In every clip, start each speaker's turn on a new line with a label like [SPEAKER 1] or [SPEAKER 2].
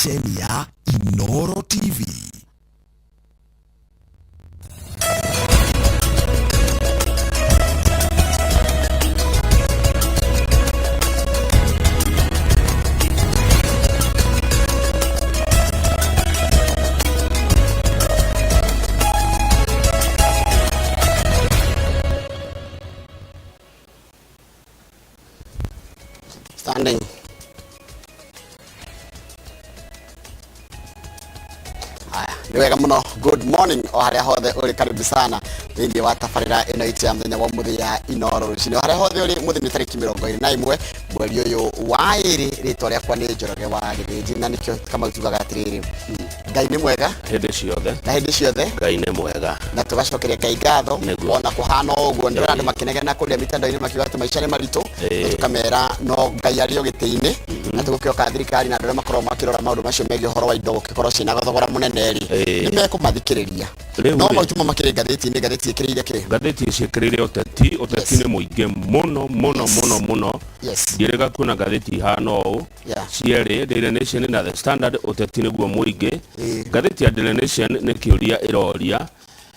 [SPEAKER 1] Ceceni ya Inoro TV.
[SPEAKER 2] Standing. Haya, nĩ wega mũno. Good morning o harĩa hothe ũrĩ, karibu sana thĩinĩ wa tabarĩra ĩno itũ ya mũthenya wa ũmũthĩ ya Inoro rũcinĩ. O harĩa hothe ũrĩ, mũthĩ nĩ tarĩki 21 mweri ũyũ wa 2. Rĩtwa rĩakwa nĩ Njoroge wa Gĩthĩnji, na nĩkĩo Kamau tugaga atĩrĩrĩ, Ngai nĩ mwega
[SPEAKER 3] hĩndĩ ciothe.
[SPEAKER 2] Na hĩndĩ ciothe.
[SPEAKER 3] Ngai nĩ mwega.
[SPEAKER 2] Na tũgacokeria Ngai ngatho.
[SPEAKER 3] Nĩguo.
[SPEAKER 2] Ona kũhana o ũguo, ndĩrona andũ makĩnegena kũrĩa mitandao-inĩ makiuga atĩ maica nĩ maritũ. Na tũkamera no Ngai arĩ o gĩtĩ-inĩ, na tũgũkĩoka thirikari na andũ arĩa makoragwo makĩrora maũndũ macio megiĩ ũhoro wa indo gũgĩkorwo ciĩna thogora mũnene rĩ, nĩ mekũmathikĩrĩria.
[SPEAKER 3] Rĩu
[SPEAKER 2] no
[SPEAKER 3] rĩ.
[SPEAKER 2] mau timo makĩrĩ ngathĩti-inĩ, ngathĩti ĩkĩrĩire kĩ?
[SPEAKER 3] Ngathĩti ciĩkĩrĩire ũteti. Ũteti nĩ mũingĩ mũno mũno mũno mũno. Ndiĩrĩga kuona ngathĩti ihana ũũ cierĩ, Daily Nation na The Standard. Ũteti nĩguo mũingĩ. Ngathĩti ya Daily Nation nĩ kĩũria ĩroria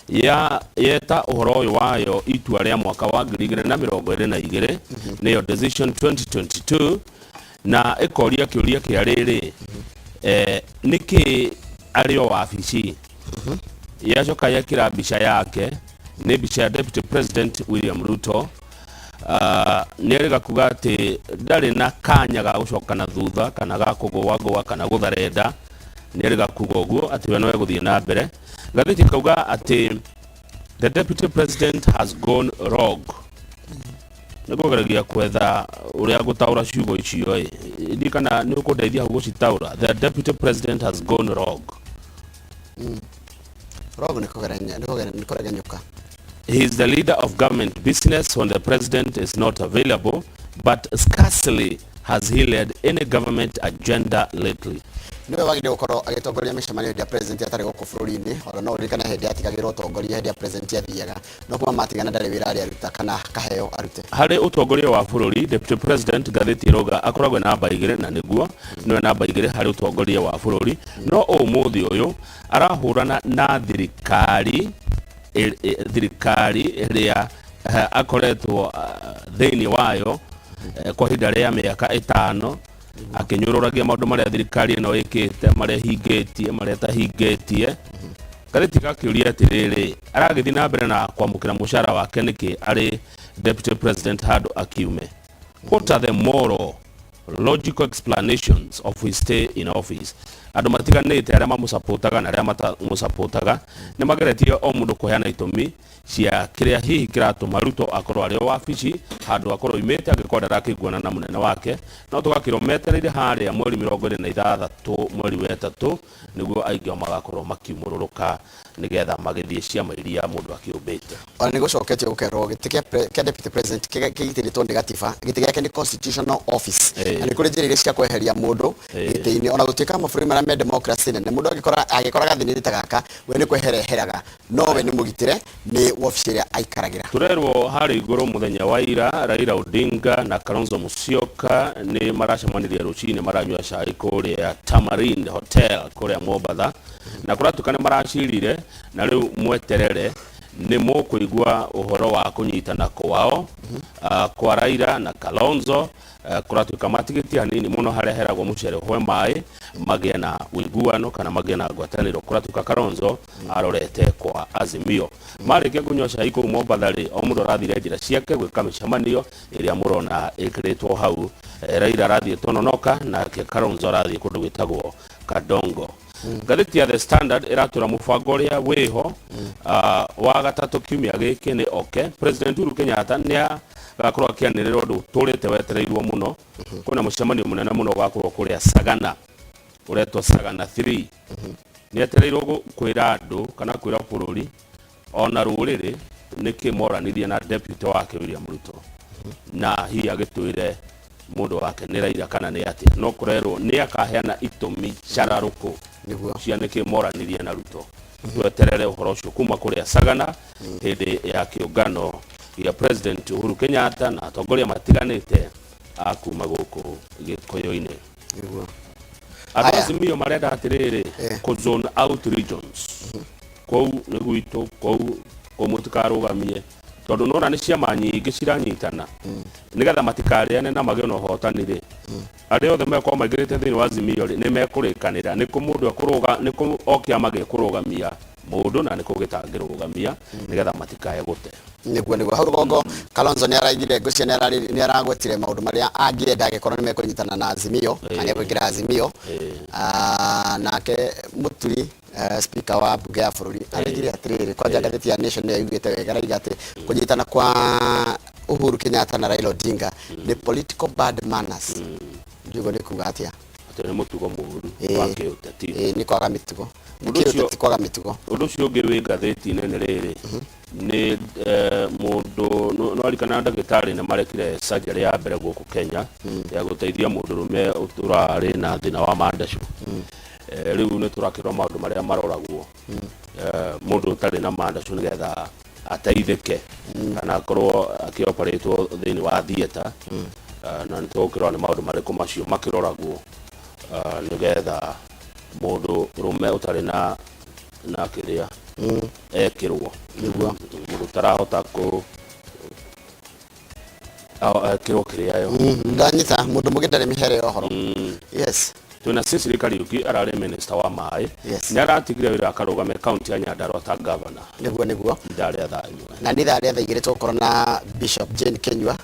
[SPEAKER 3] ya yeta ũhoro ũyũ wayo itua rĩa mwaka wa 2022, nĩyo Decision 2022, na ĩkoria kĩũria kĩa rĩrĩ, nĩkĩ arĩ o wabici? Yacoka yekĩra mbica yake, nĩ mbica ya Deputy President William Ruto. Nĩ erĩga kuga atĩ ndarĩ na kanya ga gũcoka na thutha kana ga kũgũagũa kana gũtharenda. Nĩ erĩga kuga ũguo atĩ we no egũthiĩ na mbere. Ngathĩti kauga atĩ the deputy president has gone rogue. Nĩ kũgeragia kwetha ũrĩa ngũtaũra ciugo icio ĩ ndiĩ kana nĩ ũkũndeithia hau gũcitaũra. The deputy president has gone rogue.
[SPEAKER 2] Rogue nĩ kũgerenya, nĩ kũregenyũka.
[SPEAKER 3] He is the leader of government business when the president is not available, but scarcely has he led any government agenda lately.
[SPEAKER 2] Nĩwe wagĩrĩire gũkorwo agĩtongoria mĩcemanio hĩndĩ ya president atarĩ gũkũ bũrũri-inĩ. Ona no ũririkane hĩndĩ atigagĩrwo ũtongoria hĩndĩ ya president athiaga, no kuma matigana ndarĩ wĩra arĩ aruta kana kaheo arute.
[SPEAKER 3] Harĩ ũtongoria wa bũrũri, deputy president, ngathĩti ĩrauga akoragwo e namba 2, na nĩguo nĩwe namba 2 harĩ ũtongoria wa bũrũri, no ũmũthĩ ũyũ arahũrana na thirikari thirikari ĩrĩa akoretwo thĩinĩ wayo kwa ihinda rĩa mĩaka 5, akĩnyũrũragia maũndũ marĩa thirikari ĩno ĩkĩte, marĩa ĩhingĩtie, marĩa ĩtahingĩtie. Ngathĩti gakĩũria atĩrĩrĩ, aragĩthiĩ na mbere na kwamũkĩra mũcara wake nĩkĩ arĩ deputy president handũ akiume? What are the moral logical explanations of his stay in office? Andũ matiganĩte arĩa mamũcapotaga na arĩa matamũcapotaga nĩ mageretie o mũndũ kũheana itũmi cia kĩrĩa hihi kĩratũma Ruto akorwo arĩ o wabici handũ akorwo oimĩte angĩkorwo ndarakĩiguana na mũnene wake. No tũgakĩrwo metereire harĩa mweri 26 mweri wa 3 nĩguo aingĩ ao magakorwo makiumũrũrũka nĩgetha magĩthiĩ ciama iria mũndũ akĩũmbĩte.
[SPEAKER 2] Ona nĩ gũcoketio gũkerwo gĩtĩ kĩa deputy president kĩgitĩrĩtwo nĩ gatiba, gĩtĩ gĩake nĩ constitutional office. Na nĩ kũrĩ njĩra iria cia kweheria mũndũ gĩtĩ-inĩ. Ona gũtuĩka mabũrũri marĩa me democracy nene, mũndũ angĩkora agĩkora gathĩna ta gaka, we nĩ kwehera eheraga, no we nĩ mũgitĩre nĩ wabici ĩrĩa aikaragĩra.
[SPEAKER 3] Tũrerwo harĩa igũrũ mũthenya wa ira Raila Odinga na Kalonzo Musyoka nĩ maracemanirie rũcinĩ, maranyua cai kũrĩa Tamarind Hotel kũrĩa Mombatha, na kũratuĩka nĩ maracirire, na rĩu mweterere nĩ mũkũigua ũhoro wa kũnyitana kwao, kwa Raila na Kalonzo. Kũratuĩka matigĩtie hanini mũno harĩa heragwo mũcere ũhwe maĩ magĩe na ũiguano kana magĩe na ngwatanĩro. Kũratuĩka Kalonzo arorete kwa Azimio. Marĩkia kũnyua cai kũu Mombatha rĩ, o mũndũ arathire njĩra ciake gwĩka mĩcemanio ĩrĩa mũrona ĩkĩrĩtwo hau. Raila arathiĩ Tononoka, nake Kalonzo arathiĩ kũndũ gwĩtagwo Kadongo. Ngathĩti ya The Standard ĩratwĩra mũbango ũrĩa wĩho wa gatatũ kiumia gĩkĩ nĩ oke President Uhuru Kenyatta nĩ agakorwo akĩanĩrĩra ũndũ ũtũrĩte wetereirwo mũno. Kwĩna mũcemanio mũnene mũno ũgakorwo kũrĩa Sagana ũretwo Sagana 3. Nĩ etereirwo kwĩra andũ kana kwĩra bũrũri ona rũrĩrĩ nĩkĩ moranirie na deputy wake William Ruto, na hihi agĩtwĩre mũndũ wake nĩ Raila kana nĩ atĩa. No kũrerwo nĩ akaheana itũmi cararũkũ cia nĩkĩ moranirie na Ruto. Tweterere ũhoro ũcio kuma kũrĩa Sagana hĩndĩ ya kĩũngano gĩa President Uhuru Kenyatta na atongoria matiganĩte a kuma gũkũ Gĩkũyũ-inĩ.
[SPEAKER 2] Nĩguo.
[SPEAKER 3] Andũ
[SPEAKER 2] Aya.
[SPEAKER 3] Azimio marenda atĩrĩrĩ,
[SPEAKER 2] Eh.
[SPEAKER 3] kũ zone out regions kũu nĩ gwitũ, kũu kũu mũtikarũgamie, tondũ nona nĩ ciama nyingĩ ciranyitana nĩgetha matikarĩane na magĩe na ũhotani rĩ. Arĩa othe mekorwo maingĩrĩte thĩinĩ wa Azimio rĩ, nĩ mekũrĩkanĩra nĩ kũ mũndũ ekũrũga, nĩ kũ o kĩama gĩkũrũgamia mũndũ na nĩ kũ gĩtangĩrũgamia, nĩgetha matikae gũte.
[SPEAKER 2] Niguo hau rũgongo Kalonzo nĩ araigire, ngwĩciria nĩ aragwetire maũndũ marĩa angĩenda angĩkorwo nĩ mekũnyitana na Azimio kana nĩ egwĩkĩra Azimio. Nake Mũturi, speaker wa mbunge ya bũrũri, araigire atĩrĩrĩ, kwanja ngathĩti ya Nation nĩyo yugĩte wega, araiga atĩ kũnyitana kwa Uhuru Kenyatta na Raila Odinga nĩ political bad manners. Ndiugo nĩ kuga atĩa?
[SPEAKER 3] Atĩ nĩ mũtugo mũũru wa kĩũteti.
[SPEAKER 2] Nĩ kwaga mĩtugo. Nĩ
[SPEAKER 3] Ũndũ ũcio-
[SPEAKER 2] kĩũteti, kwaga mĩtugo.
[SPEAKER 3] Ũndũ ũcio ũngĩ wĩ ngathĩti-inĩ nĩ rĩrĩ, nĩ mũndũ no arikana ndagĩtarĩ nĩ marekire surgery ya mbere gũkũ Kenya ya gũteithia mũndũrũme ũrarĩ na thĩna wa mandacũ. Rĩu nĩ tũrakĩrwo maũndũ marĩa maroragwo mũndũ ũtarĩ na mandacũ nĩgetha ateithĩke kana akorwo akĩoparĩtwo thĩinĩ wa theatre. Na nĩ tũgũkĩrora nĩ maũndũ marĩkũ macio makĩroragwo nĩgetha mũndũ rũme ũtarĩ na kĩrĩa ekĩrwo.
[SPEAKER 2] Nĩguo.
[SPEAKER 3] Mũndũ ũtarahota kũ ekĩrwo kĩrĩa yo.
[SPEAKER 2] Ndanyita mũndũ mũngĩ ndarĩ mĩhere ya ũhoro. Yes.
[SPEAKER 3] Twĩna Cecily Kariuki, ararĩ minister wa maĩ.
[SPEAKER 2] Yes.
[SPEAKER 3] Nĩ aratigire wĩra akarũgame kaunti ya Nyandarua ta governor.
[SPEAKER 2] Niguo.
[SPEAKER 3] Ithaa rĩa 1:00.
[SPEAKER 2] Na nĩ ithaa rĩa 2:00 tũgũkorwo na Bishop Jane Kenyua.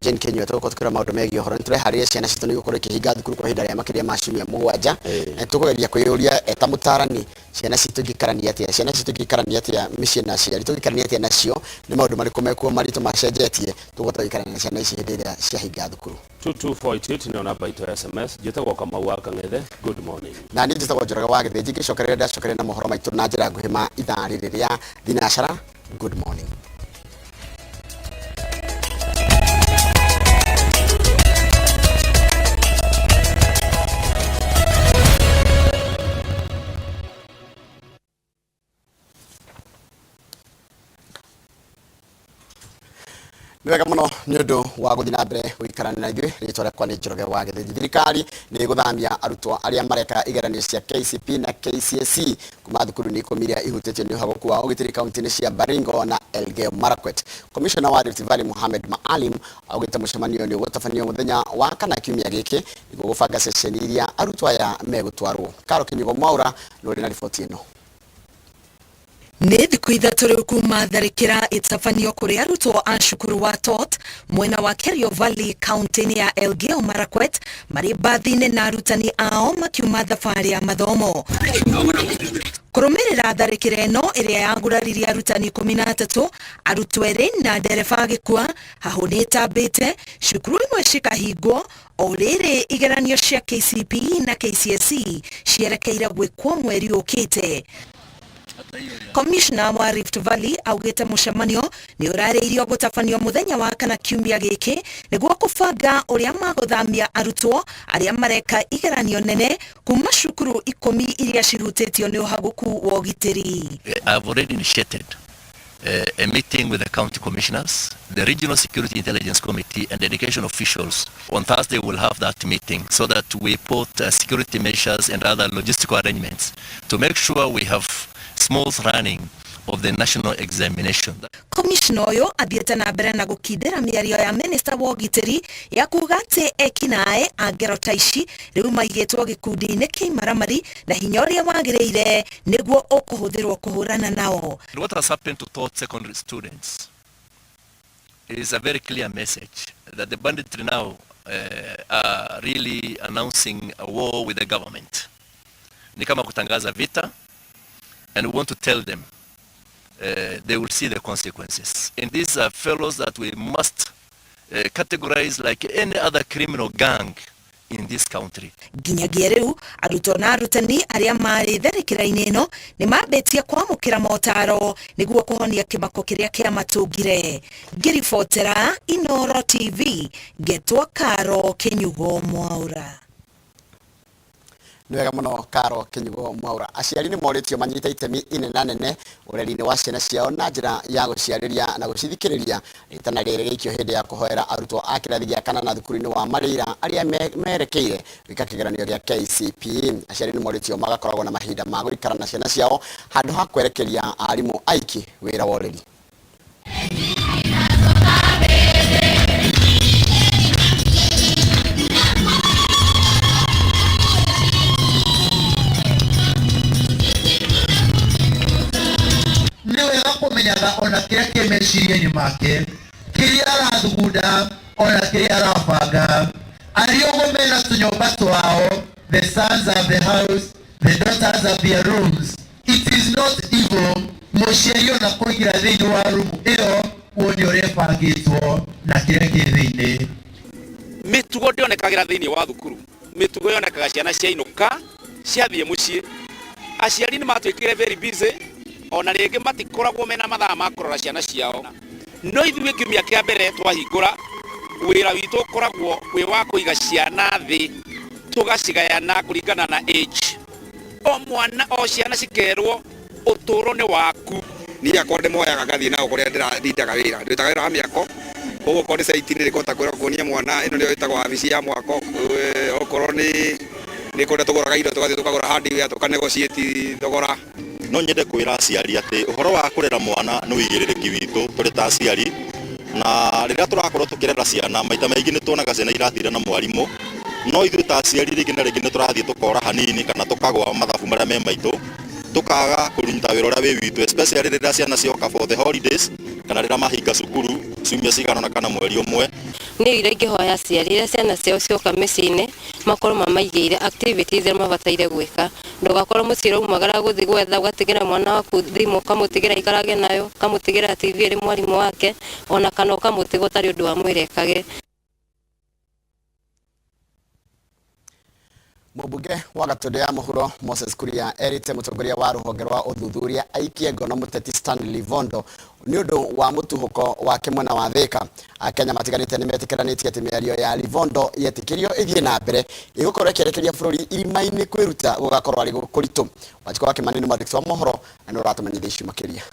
[SPEAKER 2] Jane Kenyua tũgũkorwo tũkĩrora maũndũ megiĩ ũhoro. Nĩ tũreharĩria ciana citũ nĩ gũkorwo ikĩhinga thukuru kwa ihinda rĩa makĩria ma ciumia 7. Tũkũgeria kwĩyũria ta mũtarani, ciana citũ ingĩikarania atĩa, ciana citũ ingĩikarania atĩa mĩciĩ na aciari, tũngĩikarania atĩa nacio, nĩ maũndũ marĩkũ mekuo maritũ macenjetie, tũgũhota gũikarania na ciana ici hĩndĩ ĩrĩa ciahinga thukuru.
[SPEAKER 3] 22488 nĩyo namba itũ ya SMS. Njĩtagwo Kamau wa Kang'ethe. Good morning.
[SPEAKER 2] Na niĩ njĩtagwo Njoroge wa Gĩthĩnji. Ngĩcokereria ndacokereria na mohoro maitũ na njĩra nguhĩ ma ithaa rĩrĩ rĩa thinacara. Good morning. Nĩ wega mũno nĩ ũndũ wa gũthiĩ na mbere gũikarania na ithuĩ. Rĩtwa rĩakwa nĩ Njoroge wa Gĩthĩnji. Thirikari nĩ ĩgũthamia arutwo arĩa mareka igeranio cia KCP na KCSE kuma thukuru-inĩ 10 iria ihutĩtio nĩ ũhagũku wa ũgitĩri kaunti-inĩ cia Baringo na Elgeyo Marakwet. Commissioner wa Rift Valley Mohamed Maalim augĩte mũcemanio nĩ ũgũtabanio mũthenya wa kana kiumia gĩkĩ nĩguo gũbanga ceceni iria arutwo aya megũtwarwo. Karo Kinyugo Mwaura nĩ ũrĩ na riboti ĩno.
[SPEAKER 4] Nĩ thikũ 3 rĩu kuma tharĩkĩra ĩtabanio kũrĩ arutwo a cukuru wa Tot mwena wa Kerio Valley kaunti-inĩ ya Elgeyo Marakwet marĩ mbathi-inĩ na arutani ao makiuma thabarĩ ya mathomo. Kũrũmĩrĩra tharĩkĩra ĩno ĩrĩa yaguraririe arutani 13, arutwo erĩ na ndereba agĩkua, hahũ nĩ ĩtambĩte cukuru imwe cikahingwo o rĩrĩ igeranio cia KCPE na KCSE cierekeire gwĩkwo mweri ũkĩte. Commissioner wa Rift Valley augĩte mũcemanio nĩ ũrarĩirio gũtabanio mũthenya wa kana kiumia gĩkĩ nĩguo kũbanga ũrĩa magũthamia arutwo arĩa mareka igeranio nene kuma cukuru 10 iria cihutĩtio nĩ ũhagũku wa ũgitĩri.
[SPEAKER 5] I've already initiated a meeting with the county commissioners, the Regional Security Intelligence Committee and education officials. On Thursday we'll have that meeting so that we put security measures and other logistical arrangements to make sure we have smooth running of the national examination.
[SPEAKER 4] Commissioner ũyũ athiĩte na mbere na gũkindĩra mĩario ya minister wa ũgitĩri ya kuga atĩ ekinaĩ a ngero ta ici rĩu maigĩtwo gĩkundi-inĩ kĩa imaramari na hinya ũrĩa wagĩrĩire nĩguo ũkũhũthĩrwo kũhũrana nao.
[SPEAKER 5] What has happened to Tot secondary students is a very clear message that the banditry now are really announcing a war with the government. Ni kama kutangaza vita, and we want to tell them they will see the consequences. And these are fellows that we must categorize like any other criminal gang in this country.
[SPEAKER 4] Nginyagia rĩu arutwo na arutani arĩa marĩ tharĩkĩra-inĩ ĩno nĩ mambĩtie kwamũkĩra motaro nĩguo kũhonia kĩmako kĩrĩa kĩamatũngire. Ngĩribotera Inooro TV ngetwo Karo Kinyugo Mwaura.
[SPEAKER 2] Nĩ wega mũno, Karo Kinyugo Mwaura. Aciari nĩ morĩtio manyite itemi inenanene ũreri-inĩ wa ciana ciao na njĩra ya gũciarĩria na gũcithikĩrĩria. Rĩtana rĩrĩ rĩikio hĩndĩ ya kũhoera arutwo a kĩrathi gĩa kanana thukuru-inĩ wa Marĩira arĩa merekeire gwĩka kĩgeranio gĩa KCPE. Aciari nĩ morĩtio magakoragwo na mahinda ma gũikara na ciana ciao handũ ha kwerekeria arimũ aiki wĩra wa ũreri.
[SPEAKER 6] Nĩ wega kũmenyaga ona kĩrĩa kĩ meciria-inĩ make, kĩrĩa arathugunda, ona kĩrĩa arabanga. Arĩ ũguo mena tũnyũmba twao, the sons of the house, the daughters of their rooms. It is not evil mũciari ona kũingĩra thĩinĩ wa rumu ĩyo wone ũrĩa ĩbangĩtwo na kĩrĩa kĩ thĩinĩ.
[SPEAKER 7] Mĩtugo ndĩonekagĩra thĩinĩ wa thukuru, mĩtugo yonekaga ciana ciainũka, ciathiĩ mũciĩ. Aciari nĩ matuĩkire very busy, ona rĩngĩ matikoragwo mena mathaa ma kũrora ciana ciao. No ithuĩ kiumia kĩa mbere twahingũra, wĩra witũ ũkoragwo wĩ wa kũiga ciana thĩ, tũgacigayana kũringana na age, o mwana o ciana cikerwo ũtũũro nĩ waku.
[SPEAKER 8] Niĩ akwa ndĩmoyaga ngathiĩ nao kũrĩa ndĩrarindaga wĩra, ndĩrutaga wĩra wa mĩako. Koguo okorwo nĩ site-inĩ rĩ, ngahota kwĩra kuonia mwana ĩno nĩyo ĩtagwo wabici ya mwako. Okorwo nĩ kũrĩa tũgũraga indo, tũgathiĩ tũkagũra hardware, tũkanegotiate thogora.
[SPEAKER 9] No nyende kwĩra aciari atĩ ũhoro wa kũrera mwana nĩ ũigĩrĩrĩki witũ tũrĩ ta aciari, na rĩrĩa tũrakorwo tũkĩrera ciana, maita maingĩ nĩ tuonaga ciana iratinda na mwarimũ, no ithuĩ ta aciari rĩngĩ na rĩngĩ nĩ tũrathiĩ tũkora hanini kana tũkagwa mathabu marĩa me maitũ, tukaga kũruta wĩra ũrĩa wĩ witũ, especially rĩrĩa ciana cioka for the holidays kana rĩrĩa mahinga cukuru ciumia cigana ũna kana mweri ũmwe.
[SPEAKER 10] Niĩ iria ingĩhoya aciari, rĩrĩa ciana ciao cioka mĩciĩ-inĩ, makorwo mamaigĩire activities iria mabataire gwĩka. Ndũgakorwo mũciĩ ũraumagara gũthiĩ gwetha, ũgatigĩra mwana waku thimũ, ũkamũtigĩra aikarage nayo, ũkamũtigĩra TV ĩrĩ mwarimũ wake, ona kana ũkamũtiga ũtarĩ ũndũ wamwĩra ekage.
[SPEAKER 2] Mũmbunge wa Gatũndũ ya Mũhuro Moses Kuria erĩte mũtongoria wa rũhonge rwa ũthuthuria aikie ngono mũteti Stanley Livondo nĩ ũndũ wa mũtuhũko wake mwena wa Thika. Akenya matiganĩte nĩ metĩkĩranĩtie atĩ mĩario ya Livondo yetĩkĩrio ĩthiĩ na mbere ĩgũkorwo ĩkĩerekeria bũrũri irima-inĩ, kwĩruta gũgakorwo arĩ kũritũ. Wanjikũ wa Kĩmani nĩ mwandĩki wa mohoro na nĩ ũratũmenyithia icio makĩria.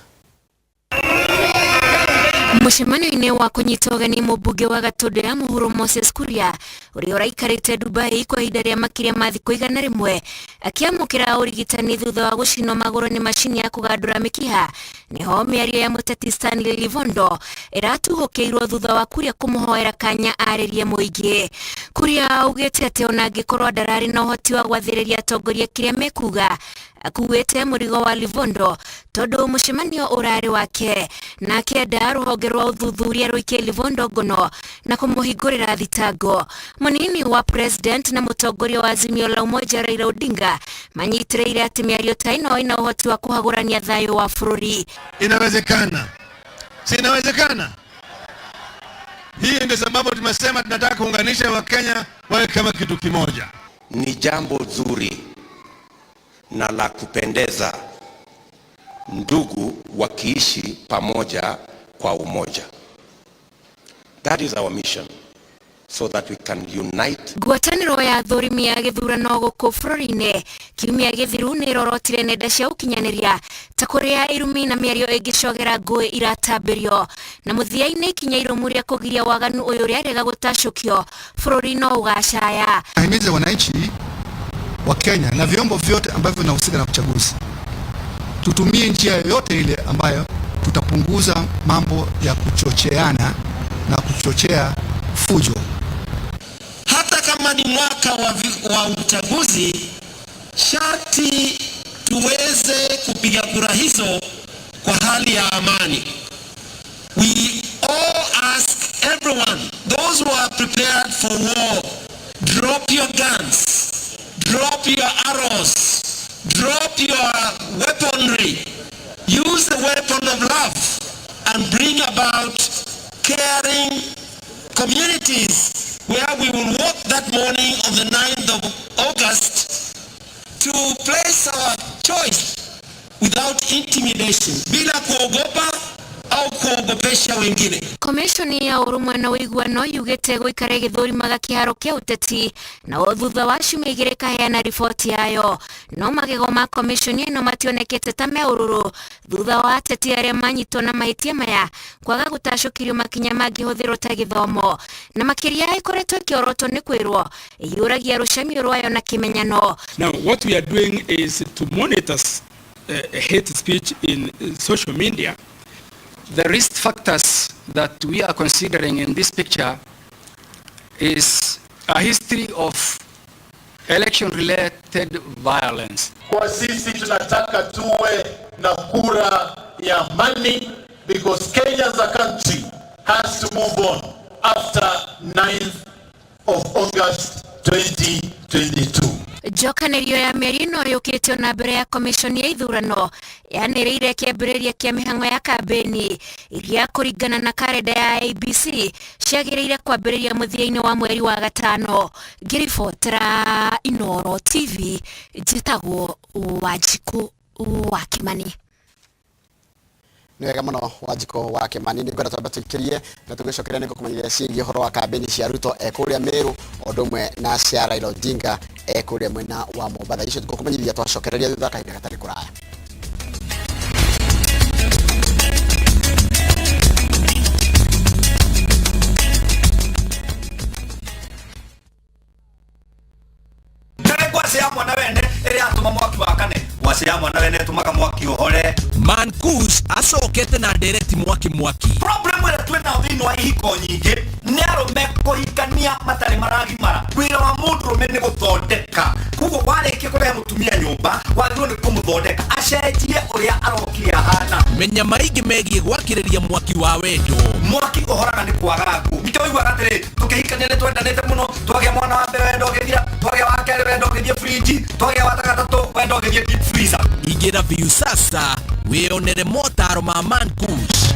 [SPEAKER 11] Mũcemanio-inĩ wa kũnyita ũgeni mũmbunge wa Gatũndũ ya Mũhuro Moses Kuria, ũrĩa ũraikarĩte Dubai kwa ihinda rĩa makĩria ma thikũ 100 akĩamũkĩra ũrigitani thutha wa gũcinwo magũrũ nĩ macini ya kũgandũra mĩkiha, nĩho mĩario ya mũteti Stanley Livondo ĩratuhũkĩirwo thutha wa Kuria kũmũhoera kanya arĩrie mũingĩ. Kuria augĩte atĩ ona angĩkorwo ndararĩ na ũhoti wa gwathĩrĩria atongoria kĩrĩa mekuga, akuĩte mũrigo wa Livondo tondũ mũcemanio ũrarĩ wake, na akĩenda rũhonge rwa ũthuthuria rũikie Livondo ngono na kũmũhingũrĩra thitango. Mũnini wa president na mũtongoria wa Azimio la Umoja Raila Odinga manyitĩrĩire atĩ mĩario ta ĩno ĩna ũhoti wa kũhagũrania thayũ wa bũrũri.
[SPEAKER 12] Inawezekana, si inawezekana? Hii ndio sababu tumesema tunataka kuunganisha Wakenya wawe kama kitu kimoja.
[SPEAKER 13] Ni jambo zuri na la kupendeza ndugu wakiishi pamoja kwa umoja. That is our mission, so that we can unite.
[SPEAKER 11] Ngwatanĩro ya thũrimi ya gĩthurano gũkũ bũrũri-inĩ kiumia gĩthiru nĩ ĩrorotire nenda cia ũkinyanĩria ta kũrĩa irumi na mĩario ĩngĩcogera ngũĩ iratambĩrio, na mũthia-inĩ ikinya irũmu rĩa kũgiria waganu ũyũ rĩarega gũtacũkio, bũrũri no ũgacaya.
[SPEAKER 14] Nahimiza wananchi wa Kenya na vyombo vyote ambavyo vinahusika na uchaguzi, tutumie njia yoyote ile ambayo tutapunguza mambo ya kuchocheana na kuchochea fujo.
[SPEAKER 15] Hata kama ni mwaka wa uchaguzi, sharti tuweze kupiga kura hizo kwa hali ya amani. We all ask everyone, those who are prepared for war, drop your guns, drop your arrows, drop your weaponry, use the weapon of love and bring about caring communities where we will walk that morning of the 9th of August to place our choice without intimidation, bila kuogopa. au kuogopesha wengine.
[SPEAKER 11] Komishoni ya ũrũmwe na ũiguano yugĩte gũikara ĩgĩthũrimaga kĩharo kĩa ũteti na o thutha wa ciumia igĩrĩ ĩkaheana riboti yayo. No magego ma komishoni ĩno mationekete ta me ũrũrũ thutha wa ateti arĩa manyitwo na mahĩtia maya kwaga gũtacũkĩrio makinya mangĩhũthĩrwo ta gĩthomo, na makĩria ĩkoretwo ĩkĩorotwo nĩ kwĩrwo ĩhiũragia rũcemio rwayo na kĩmenyano.
[SPEAKER 16] Now what we are doing is to monitor hate speech in social media.
[SPEAKER 17] The risk factors that we are considering in this picture is a history of election-related violence.
[SPEAKER 18] Kwa sisi tunataka tuwe na kura ya amani because Kenya as a country has to move on after 9th of August 2022.
[SPEAKER 11] Njokanĩrio ya mĩario ĩno yũkĩte ona mbere ya komishoni ya ithurano yanĩrĩire kĩambĩrĩria kĩa mĩhang'o ya kambĩni iria kũringana na karenda ya ABC ciagĩrĩire kwambĩrĩria mũthia-inĩ wa mweri wa gatano. Ngĩribotera Inooro TV, njĩtagwo Wanjikũ wa Kimani.
[SPEAKER 2] Nĩ wega mũno Wanjikũ wa Kimani, nĩ ngwenda twambe tũikĩrie na tũgĩcokeria nĩ ngũkũmenyithia ciĩgiĩ ũhoro wa kambĩni cia Ruto e kũrĩa Meru o ũndũ ũmwe na cia Raila Odinga e kũrĩa mwena wa Mombatha. Icio tũgũkũmenyithia twacokereria thutha kahinda gatarĩ kũraya.
[SPEAKER 19] Ngwacĩ ya mwana wene ĩrĩa yatũma mwaki wakane, ngwacĩ ya mwana wene ĩtũmaga mwaki ũhore.
[SPEAKER 1] Mankush acokete na ndereti mwaki mwaki.
[SPEAKER 19] Problem ĩrĩa twĩ nayo thĩinĩ wa ihiko nyingĩ nĩ arũme kũhikania matarĩ maragimara. Wĩra wa mũndũrũme nĩ gũthondeka, koguo warĩkia kũrehe mũtumia nyũmba wagĩrĩirwo nĩ kũmũthondeka acenjie ũrĩa arokire ahana.
[SPEAKER 1] Menya maingĩ megiĩ gwakĩrĩria mwaki wa wendo.
[SPEAKER 19] Mwaki ũhoraga nĩ kwaga ngũ. Nĩkĩo ũiguaga atĩrĩ, tũkĩhikania nĩ twendanĩte mũno, twagĩa mwana wa mbere wendo ũgĩthira, twagĩa wa kerĩ wendo ũgĩthiĩ fridge, twagĩa wa gatatũ wendo ũgĩthiĩ deep freezer.
[SPEAKER 1] Ingĩra Viusasa wĩyonere motaro ma Mankush.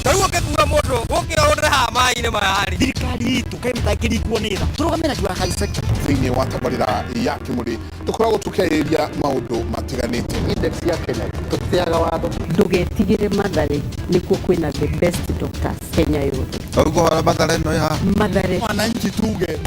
[SPEAKER 20] Tarĩu ũngĩthura mũndũ ũngĩorũrĩre haha maĩ-inĩ maya rĩ.
[SPEAKER 21] Thirikari itũ kaĩ mũtangĩringwo nĩ tha, tũrũgame na Jua Kali sector.
[SPEAKER 22] Thĩinĩ wa tabarĩra ya Kĩmũrĩ tũkoragwo tũkĩarĩrĩria maũndũ matiganĩte.
[SPEAKER 23] Index ya Kenya tũtĩaga watho.
[SPEAKER 24] Ndũgetigĩre Mathare, nĩkuo kwĩna the best doctors Kenya yothe.
[SPEAKER 25] Ũguo Mathare ĩno ĩ haha.
[SPEAKER 24] Mathare.
[SPEAKER 22] Wananchi tuge